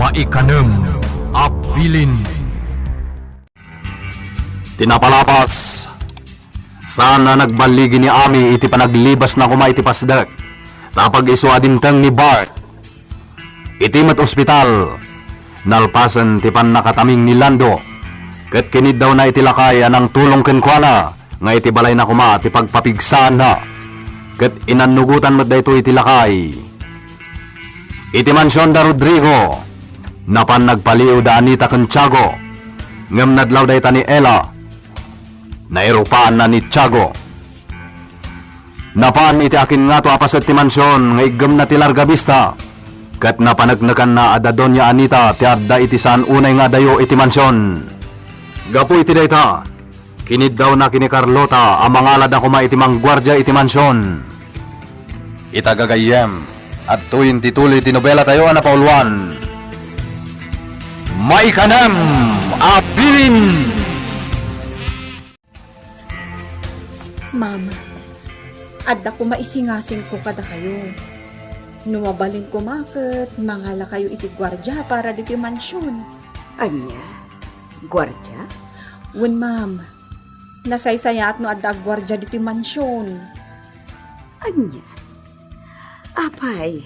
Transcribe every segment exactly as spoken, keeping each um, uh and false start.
Maikanem a bilin. Ti napalabas, saan a nagballigi ni Ami iti panaglibasna koma iti pasdek, ta pag-isu a dimteng ni Bart iti met ospital, nalpasen ti pannakataming ni Lando, ket kiniddawna iti lakay a nangtulong kenkuana nga iti balayna koma ti pagpapigsaanna, ket inannugotan met daytoy iti lakay. Iti mansion da Rodrigo, napan nagpaliiw da Anita ken Tiago, ngem nadlaw dayta ni Ella, nairupaanna ni Tiago. Napan iti akin ngato a paset ti mansion nga iggemna ti larga bista, ket napaneknekanna a da Doña Anita ti adda iti saan unay nga adayo iti mansion. Gapu iti dayta, kiniddawna ken ni Carlota a mangalada koma iti mangguardia iti mansion. Ita gagayyem, adtoyen ti tuloy ti nobelatayo a napauluan, Maikanem a Bilin. Ma'am, adda koma isingasingko kadakayo. No mabalin koma ket mangalakayo iti guardia para ditoy mansion. Ania? Guardia? Wen, ma'am. Nasaysayaat no adda agguardia ditoy mansion. Ania? Apay,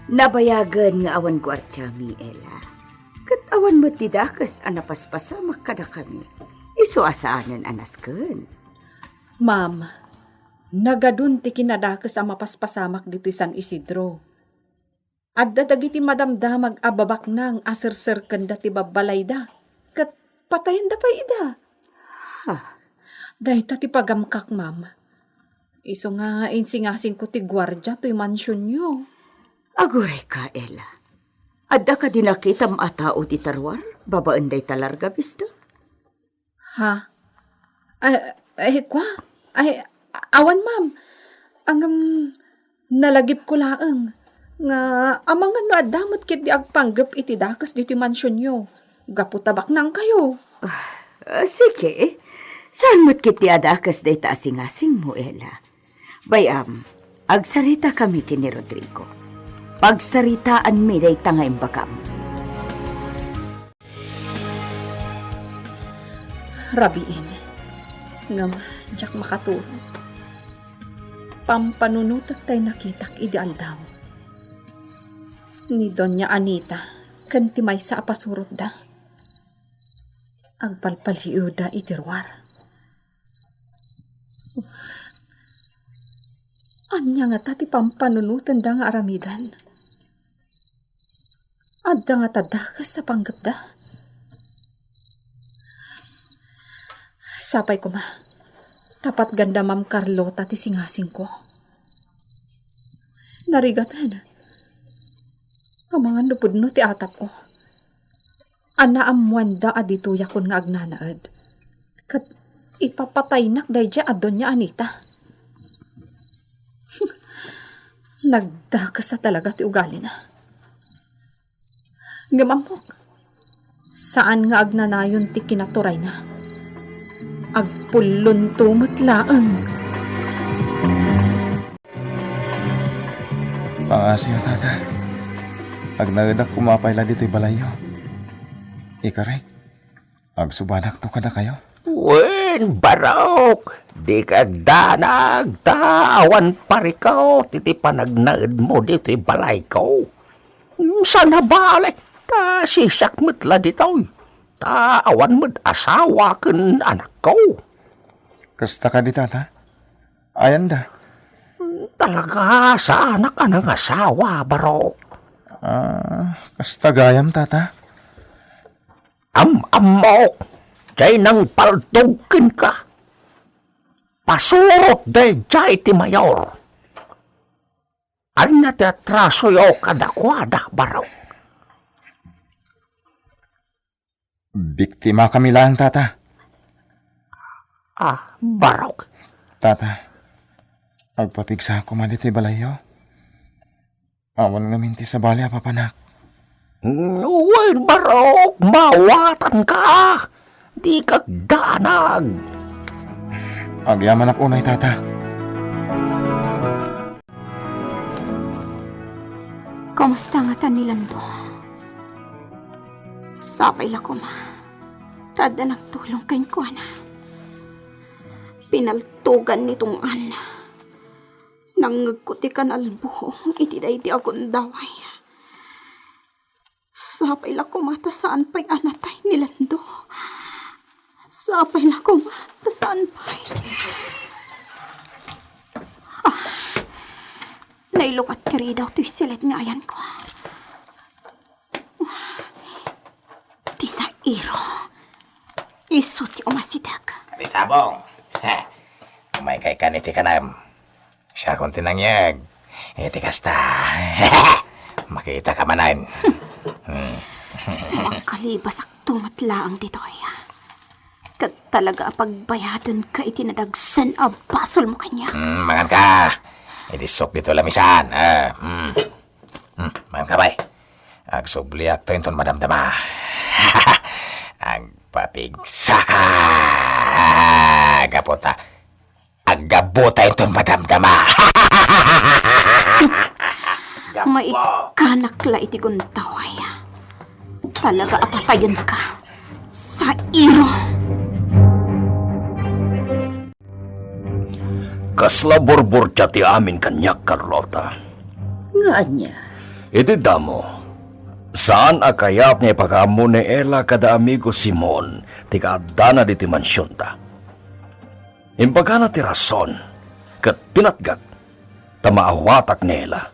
nabayagen nga awan guardiami, Ella. Ket awan met ti dakes a napaspasamak kadakami. Isu a saanen a nasken. Ma'am, nagadun ti kinadakes a mapaspasamak ditoy San Isidro. Adda dagiti madamdamag a babaknang a serserkenda ti babbalayda, ket patayenda pay ida. Ha? Dayta ti pagamkak, ma'am. Isu nga insingasingko ti guardia toy mansionyo. Agurayka, Ella. Adda kadi nakitam a tao dita ruar babaen dayta larga bista? Ha? Ay, ay, kwa? Ay, awan, ma'am. Ngem, nalagipko laeng nga amangan no adda met ketdi agpanggep iti dakes ditoy mansionyo gapu ta baknangkayo. Ah, sige. Saan met ketdi a dakes dayta a singasingmo, Ella? Bay-am, agsaritakami ken ni Rodrigo. Pagsaritaanmi dayta nga imbagam. Rabiin, ngem diak makaturog. Pampanunotek tay nakitak idi aldaw. Ni Doña Anita ken ti maysa a pasurotda. Agpalpaliiwda iti ruar. Ania ngata ti pampanunotenda nga aramiden? Adda ngata dakes a panggepda? Sapay koma, ta patgan da Ma'am Carlota ti singasingko. Narigaten. Amangan no pudno ti atapko. A naammoanda a ditoyakon nga agnanaed. Ket ipapataynak daydiay a Doña Anita. Nagdakes a talaga ti ugalina. Ngem ammok, saan nga agnanayon ti kinaturayna. Agpullonto met laeng. Pangaasiyo, Tata. Agnaedak koma pay la ditoy balayyo. Ikarik, agsubadakto kadakayo. Wen, Barok, dika agdanag, ta awan parikaw ti, ti panagnaedmo ditoy balayko. Saan a bale, ta sisiak met la ditoy, ta awan met asawa ken anakko. Kasta kadi, Tata? Ayanda? Talaga, saanak a nangasawa, Barok. Ah, kasta gayam, Tata? Am-ammok, diay nangpaltog kenka. Pasurot daydiay ti mayor. Ania ti atrasoyo kadakuada, Barok? Biktimakami laeng, Tata. Ah, Barok. Tata, agpapigsa koma ditoy balayyo. Awan ngamin ti sabali a papanak. Wen, Barok, maawatanka. Dika agdanag. Agyamanak unay, Tata. Kumusta ngata ni Lando? Sapay la koma ta adda nagtulong kenkuana. Pinaltogan ni Tong-an. Nangngegko ti kanalbuong iti daydi a gundaway. Sapay la koma ta saan pay a natay ni Lando. Sapay la koma ta saan pay. Ah, nailukat ti ridaw toy silet nga ayanko. Ti sairo. Isu ti umasideg. Kalisabong. Umaykay kan iti kanam. Siakon ti nangyeg. Iti kasta, makita ka manen. Hmm. Makalibasakto met laeng ditoy. Ket talaga a pagbayadenka iti nadagsen a basolmo kaniak. Hmm, mangan ka. Iti sok dito lamisan. Ah, hmm. Hmm, mangan ka, bay. Agsubliakto inton madamdama. Agpapigsaka. Gapu ta Aggabuta inton madamdama. Maikkanak la iti guntaway. Talaga a patayenka. Sairo. Kasla burburtia ti amin kaniak, Carlota. Nga ania? Iti damo, saan a kayat nga ipakaammo ni Ella kada amigo Simon ti kaaddana ditoy mansionta. Imbagana ti rason ket pinatgak ta maawatak ni Ella.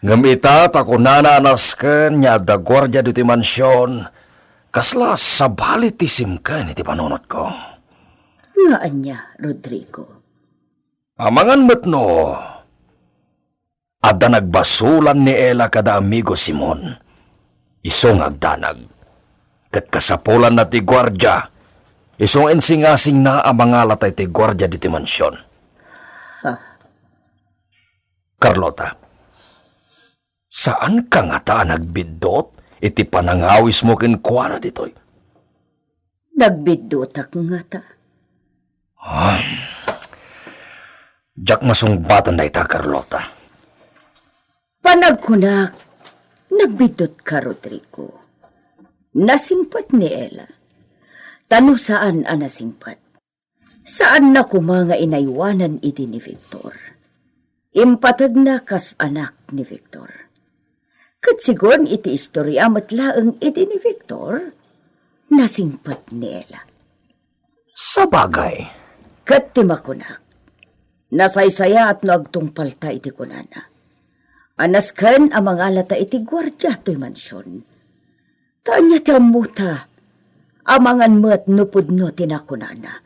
Ngem ita ta kunana a nasken nga adda guardia ditoy mansion, kasla sabali ti simken iti panunotko. Nga ania, Rodrigo? Amangan met no adda nagbasolan ni Ella kada amigo Simon. Isu nga agdanag. Ket kasapulanna ti guardia. Isu nga insingasingna a mangalata iti guardia ditoy mansion. Ha? Carlota, saanka ngata a nagbiddut iti panangawismo kenkuana ditoy? Nagbiddutak ngata? Ah, diak masungbatan dayta, Carlota. Panagkunak, nagbiddutka, Rodrigo. Nasingpet ni Ella. Ta no saan a nasingpet, saanna koma nga inaywanan idi ni Victor. Impategna kas anak ni Victor. Ket sigun iti istoria met laeng idi ni Victor, nasingpet ni Ella. Sabagay. Ket ti makunak, nasaysayaat no agtungpalta iti kunana. A nasken a mangalata iti guardia toy mansion. Ta ania ti ammota? Amangan met no pudno ti nakunana.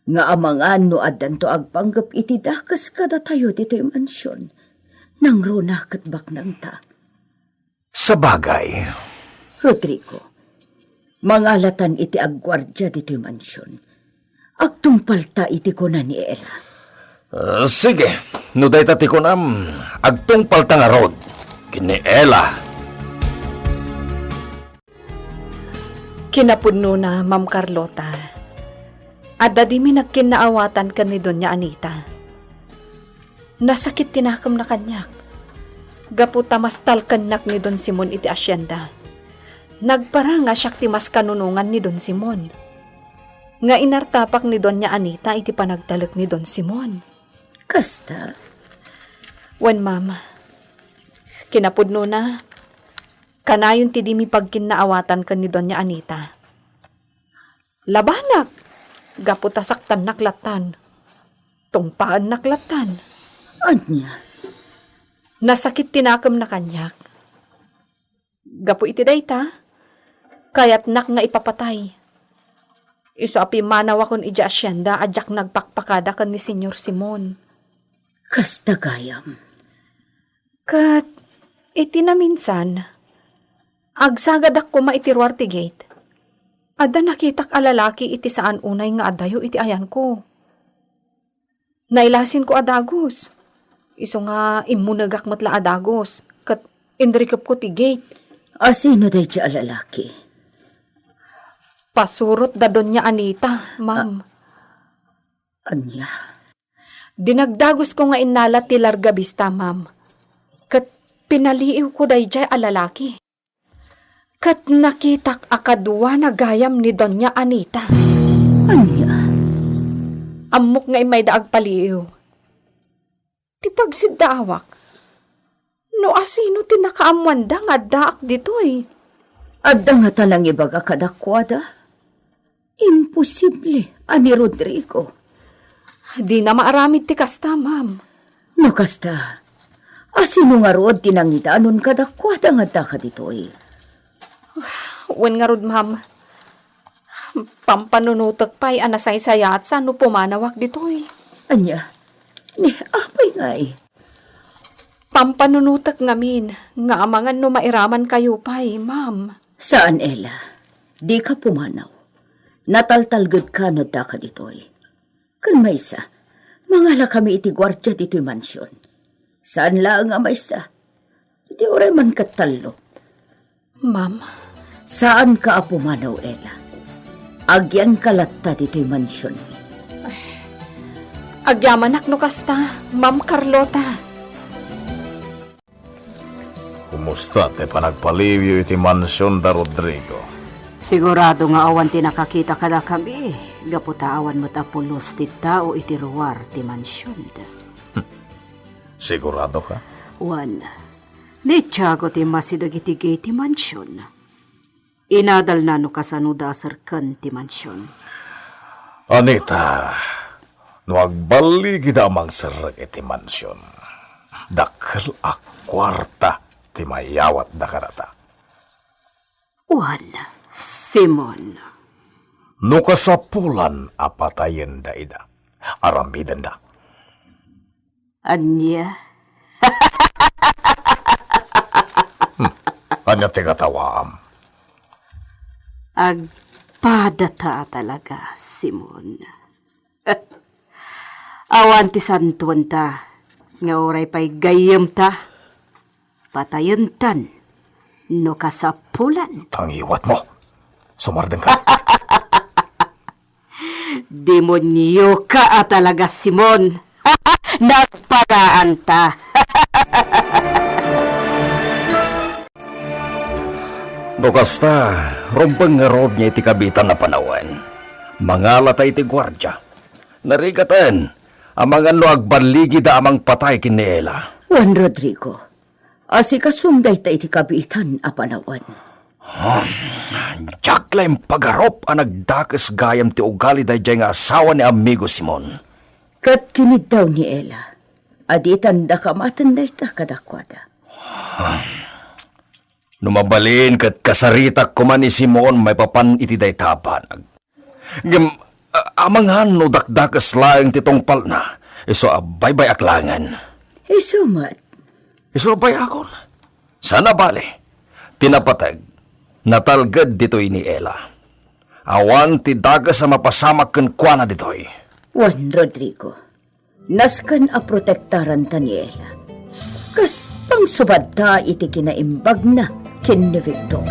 Nga amangan no addanto agpanggep iti dakes kadatayo ditoy mansion. Nangruna ket baknangta. Sabagay. Rodrigo, mangalatan iti agguardia ditoy mansion. Agtungpalta iti kuna ni Ella. Ah, sige, no dayta ti kunam, agtungpalta ngarud ken ni Ella. Kinapudnona, Ma'am Carlota, adda dimi nagkinnaawatan ken ni Doña Anita. Nasakit ti nakemna kaniak, gapu ta mastalkennak ni Don Simon iti asienda. Nagparang a siak ti maskanunongan ni Don Simon, nga inartapak ni Doña Anita iti panagtalek ni Don Simon. Kasta? Wen, ma'am. Kinapudnona, kanayon ti dimi pagkinnaawatan ken ni Doña Anita. Labanak, gapu ta saktannak lattan. Tungpaennak lattan. Ania? Nasakit ti nakemna kaniak. Gapu iti dayta, kayatnak nga ipapatay. Isu a pimmanawakon idiay asienda a diak nagpakpakada ken ni Señor Simon. Kasta gayam. Ket iti naminsan, agsagadak koma iti ruar ti gate. Adda nakitak a lalaki iti saan unay nga adayo iti ayanko. Nailasinko a dagus. Isu nga immunegak met la a dagus, ket inrikepko ti gate. Asino daydiay a lalaki? Pasurot da Doña Anita, ma'am. A-, ania? Dinagdagusko nga innala ti Larga Vista, ma'am. Ket pinaliiwko daydiay a lalaki. Ket nakitak a kaduana gayam ni Doña Anita. Ania? Ammok nga immayda agpaliiw. Ti pagsiddaawak, no asino ti nakaammoanda nga addaak ditoy? Adda ngata nangibaga kadakuada? Imposible a ni Rodrigo. Dina maaramid ti kasta, ma'am. No kasta, asino ngarud ti nangidanon kadakuada nga addaka ditoy? Wen ngarud, ma'am. Pampanunotek pay a nasaysayaat sa no pumanawak ditoy. Ania? Ni apay ngay? Pampanunotek ngamin nga amangan no mairamankayo pay, ma'am. Saan, Ella. Dika pumanaw. Nataltalgedka no addaka ditoy. Ken maysa, mangalakami iti guardia ditoy mansion. Saan laeng a maysa. Di uray man ket tallo. Ma'am? Saanka a pumanaw, Ella. Agyanka latta ditoy mansionmi. Agyamanak no kasta, Ma'am Carlota. Kumusta ti panagpaliiwyo iti mansion da Rodrigo? Sigurado nga awan ti nakakita kadakami, gapu ta awan met a pulos ti tao iti ruar ti mansion. Sigurado ka? Wen, ni Tiago ti masi dagiti gate ti mansion. Inadalna no kasano da a serken ti mansion. Anita, no agballigida a mangserrek iti mansion, dakkel a kuarta ti mayawatda kadata. Wen, Simon. No kasapulan a patayenda ida, aramidenda. Ania? Hmm. Ania ti katawaam? Agpadata talaga, Simon. Awan ti santuenta nga uray pay gayyemta, patayentan no kasapulan. Tangiwatmo. Sumardengka. Demonioka a talaga, Simon. Nagpanaanta. No kasta, rumbeng ngarud nga iti kabiitan a panawen. Mangalata iti guardia. Narigaten, amangan no agballigida a mangpatay ken ni Ella. Wen, Rodrigo, asikasum dayta iti kabiitan a panawen. Hmm, diak la impagarup a nagdakes gayam ti ugali daydiay nga asawa ni amigo Simon. Ket kiniddaw ni Ella a ditanda kamaten dayta kadakuada. Hmm. No mabalin ket kasaritak koma ni Simon maipapan iti dayta a banag. Ngem, a-, amangan no dakdakes laeng ti tungpalna, isu a baybay-ak laengen. Isu met. Isu a bay-akon. Saan a bale, ti napateg, natalged ditoy ni Ella. Awan ti dakes a mapasamak kenkuana ditoy. Wen, Rodrigo, nasken a protektaranta ni Ella. Kas pangsubadta iti kinaimbagna ken ni Victor.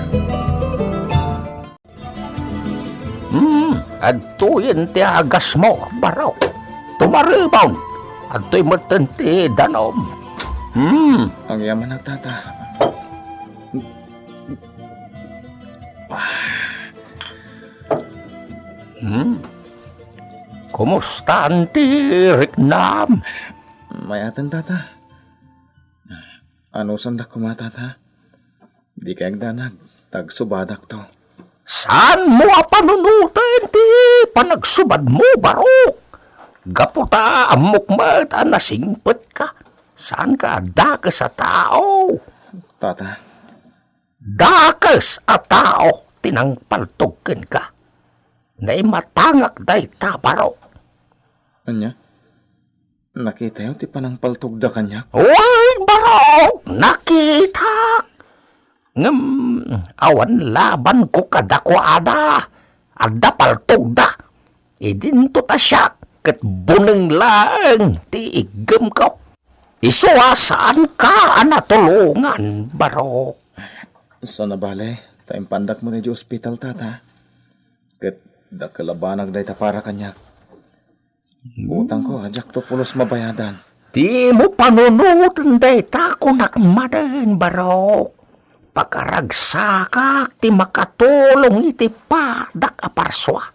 Hmm, adtoyen ti agasmo, Barok. Tumarebon. Adtoy metten ti danom. Hmm. Agyamanak, tata. Hmm. Kumusta ti riknam? Mayaten, tata. Anusandak koma, tata? Dikay agdanag, ta agsubadakto. Saanmo a panunoten ti panagsubadmo, Barok? Gapu ta ammok met a nasingpetka, saanka a dakes a tao. Tata. Dakes a tao ti nangpaltog kenka. Naimatangak dayta, Barok. Ania? Nakitayo ti panangpaltogda kaniak? Uy, Barok! Nakitak! Ngem awan labanko kadakuada. Adda paltogda. Idinto ta siak ket buneng laeng ti iggemko. Isu a saanka a natulongan, Barok. Saan a bale, ta impandak met idiay ospital, tata. Ket dakkel a banag dayta para kaniak. Utangko a diakto pulos mabayadan. Dimo panunoten dayta, kunak manen, Barok. Pakaragsakak ti makatulong iti padak a parsua.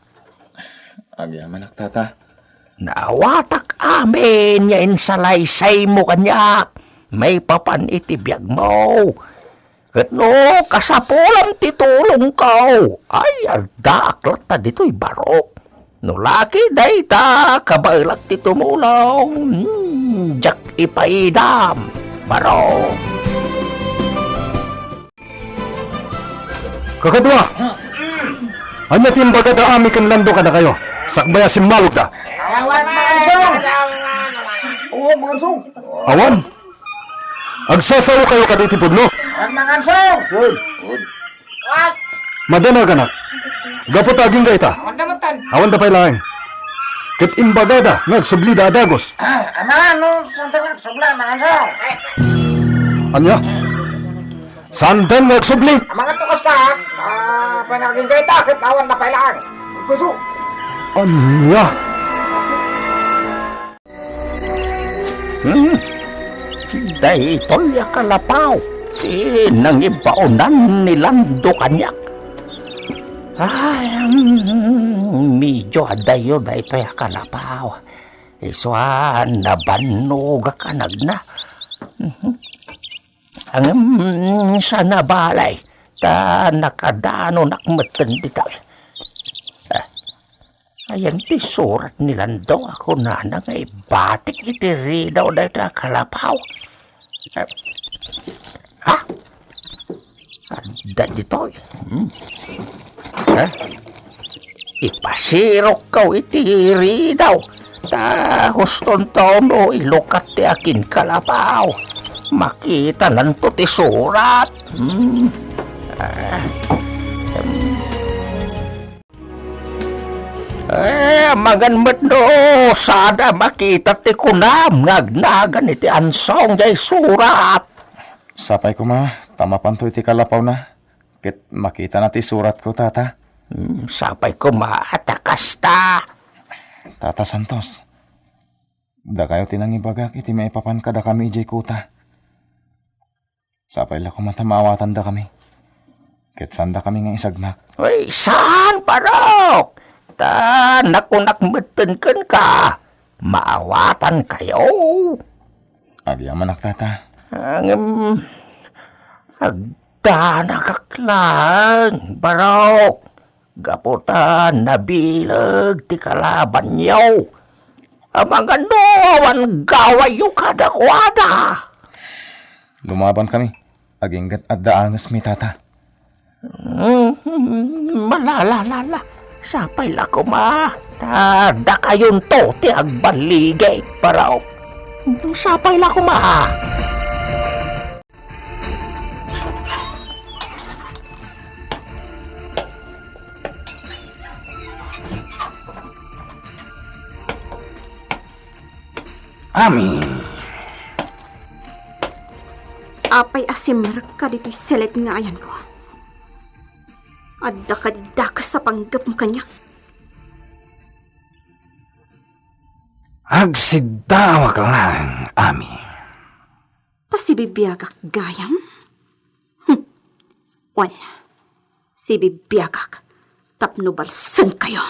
Agyamanak, tata. Naawatak amin nga insalaysaymo kaniak maipapan iti biagmo. Ket no kasapulam ti tulongko, ay, addaak latta ditoy, Barok. No laki dayta, kabaelak ti tumulong. Hmm, diak ipaidam, Barok. Kakadua! Ania ti imbagada Ami ken Lando kadakayo? Sakbay a simmawegda. Awan, Mangansong! Oo, Mangansong. Awan? Agsasaokayo kadi ti pudno? Awan, Mangansong! Madamaganak. Gapu ta agingga ita. Awan da metten. Awan da pay laeng. Ket imbagada nga agsublida a dagus. Ah, amangan no, saan ti agsubli, Mangansong? Ania? Saandan nga agsubli? Amangan no kasta, ah, panagingga ita, ket awan da pay laeng. Puso. Ania? Hmm. Daytoy a kalapaw ti nangibaonan ni Lando kaniak. Ay, hmm, medio adayo daytoy a kalapaw. Isu a nabannogak a nagna. Mhm. Ngem saan a balay, ta nakadanonak metten ditoy. Ah, ayan ti surat ni Lando a kunana nga ibatik iti ridaw dayta a kalapaw. Ah, ha? Adda ditoy. Hmm. Ha? Ipasirokko iti ridaw, ta huston ta no ilukat ti akin kalapaw. Makitananto ti surat. Hmm. Ah. Hmm. Eh, amangan met no sada makita ti kunam nga agnagan iti ansong jay surat. Sapay koma, ta mapanto iti kalapawna. Ket makitana ti suratko, tata. Hmm, sapay koma ta kasta. Tata Santos, dakayo ti nangibagak iti maipapan kadakami idiay kuta. Sapay la koma ta maawatandakami. Ket saandakami nga isagmak. Uy, saan, Barok? Ta nakunak metten kenka, maawatankayo. Agyamanak, tata. Ngem, agdanagak laeng, Barok, gapu ta nabileg ti kalabanyo. Amangan no awan gawayyo kadakuada. Lumabankami, agingga't adda angesmi, tata. Mm, malalalala. Sapay la koma. Ta dakayonto ti agbaligi, Barok. Sapay la koma. Ami. Apay a simrekka ditoy seled nga ayanko? Adda kadi dakes a panggepmo kaniak? Agsiddaawak laeng, Ami. Ta sibibiagak gayam? Hm. Wen, sibibiagak tapno balsenkayo.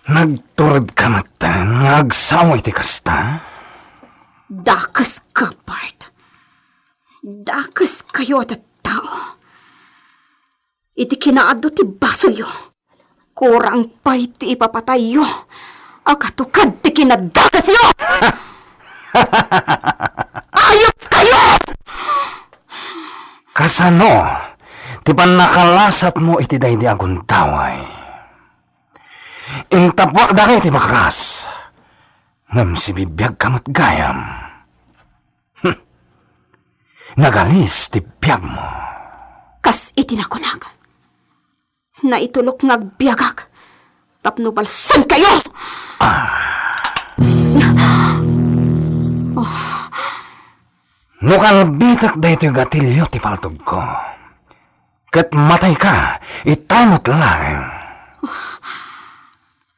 Nagturedka metten nga agsao iti kasta? Dakeska, Bart. Dakeskayo a tattao. Iti kinaadu ti basolyo, kurang pay ti ipapatayyo a katukad ti kinadakesyo! Ayupkayo! Kasano ti pannakalasatmo iti daydi a gundaway? Intappuak dagiti bakras, ngem sibibiagka met gayam. Hm. Nagalis ti biagmo. Kas iti nakunak, naitulok nga agbiagak tapno balsenkayo! Ah. Oh. No kalbitek daytoy gatilio ti paltogko, ket matayka itay met laeng.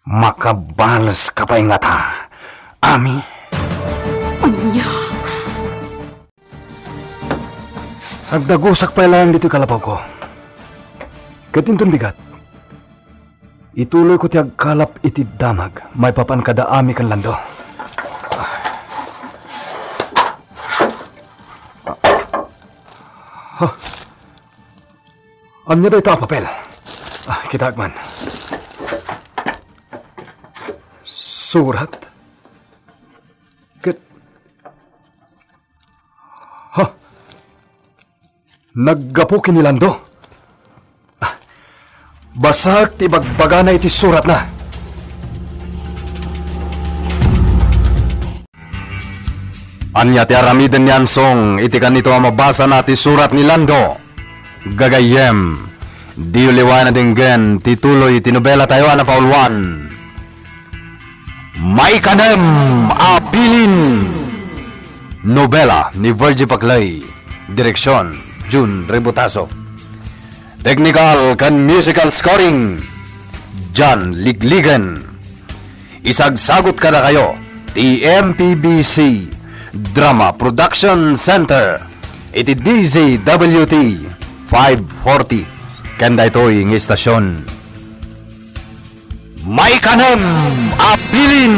Makabaleska pay ngata, Ami? Ania? Agdagusak pay laeng ditoy kalapawko. Ket inton bigat, ituloyko ti agkalap iti damag maipapan kada Ami ken Lando. Ha? Ania dayta a papel? Ah, kitaek man. Surat? Ket, ha? Naggapu ken ni Lando? Ah, basaek ti ibagbagana iti suratna. Ania ti aramiden ni Ansong iti kanito a mabasana ti surat ni Lando? Gagayyem, diyo liwayan a denggen ti tuloy ti nobelatayo a napauluan. Maikanem a Bilin! Nobela ni Virgie Paclay. Direksion, Jun Rebotazo. Technical ken musical scoring, John Ligligen. Isagsagut kadakayo ti M P B C Drama Production Center iti D Z W T five forty ken daytoy nga istasyon. Maikanem a Bilin!